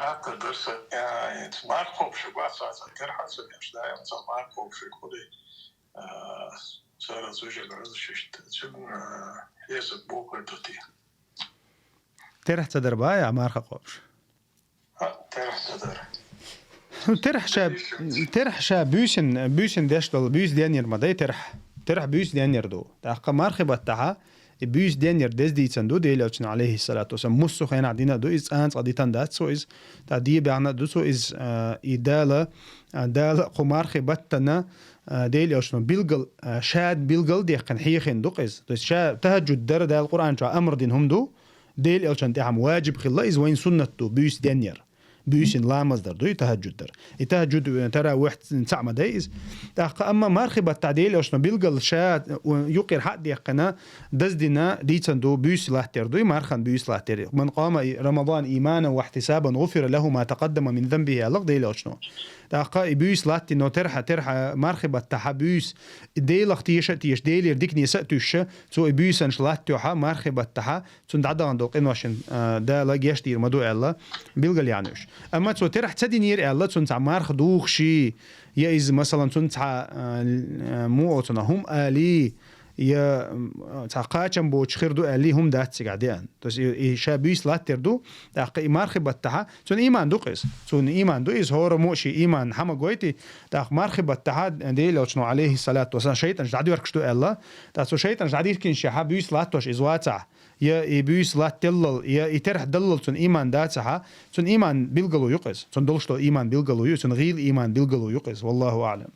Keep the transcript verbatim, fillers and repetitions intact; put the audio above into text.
Хатта дарса, э, марха кхобуш бац, цхьа терхьа ца деш, даим цхьа марха кхобуш хӀу де, э, цара цу жагара зушишт, цун, э, хьесап бокар дути. Терхьа ца дар бац, марха кхобуш? А, терхьа ца дар. Ну, терхьа ша, терхьа ша буьйсин, буьйсин деш дола, буьйса денъяр ма дай терхьа. Терхьа буьйса денъяр ду. ТӀаккха мархи баттахьа, и буьйса денъяр деза дийцан ду, Делан Элчано, алейхиссалату вассалам, муссу хенахь дина ду, из цӀанцӀа дитан дац цо из, тӀа дебаьхна ду цо из, а, и Дала, а, Дала кху мархи баттана, а, Делан Элчано билгал, а, шад билгал дехкан хьехин ду-кх из. То есть ша тахаджуд дара Дала Къуръан чу амр дин хӀум ду, Делан Элчан тӀехьам ваджиб хилла, из вайн суннат ду, буьйса денъяр. Буьйсин ламаз дар ду, и тахаджуд дар. И тахаджуд, э, таравихь цхьаъ ма дай из. ТӀаккха амма мархи баттахь Делан Элчано билгал ша, э, юкъера хьа а дехкана, даздина, дийцан ду, буьйса латтар ду, и мархан буьйса латтар. «Ман къама и-, Рамадан иманан ва ихьтисабан гъуфира лаху ма такъаддама мин занбихи», аьлла-кх Делан Элчано. ТӀаккха и буьйса латтино терхьа, терхьа мархи баттахьа буьйса, и Делах теша а теша, Делера дикане са а туьйша, цо и буьйсанаш латтайохьа, мархи баттахьа, цунна дӀадахана долу къиношна, а, Дала гечдийр ма ду аьлла, билгалъяьхна уьш. Амма цо терахь ца динийра аьлла, цунна цхьа марха духуш, я иза, масалан, цунна цхьа, а, муха оцунах хӀума али, я, м, цхьа кхачам боцуш хир ду аьлли, хӀума дац цигахь деана. То есть и, и ша буьйса латтар ду, тӀаккха и мархи баттахьа, цунна иман ду-кх иза. Цунна иман ду иза, хӀора муъ ши иман хьа ма гойтий, тӀаккха мархи баттахьа, Делан Элчано, алейхиссалату вассалам, шайтӀанаш дӀадоьркуш ду аьлла, тӀаккха цу шайтӀанаш дӀадиркинчехьа буьйса латтош иза вацахь, я и буьйса латталлал, я и терахь даллал цунна иман дацахьа, цунна иман билгало ю-кх иза. Цунна долуш долу иман билгало ю, цунна гӀийла иман билгало ю-кх иза. Валлаху аълам.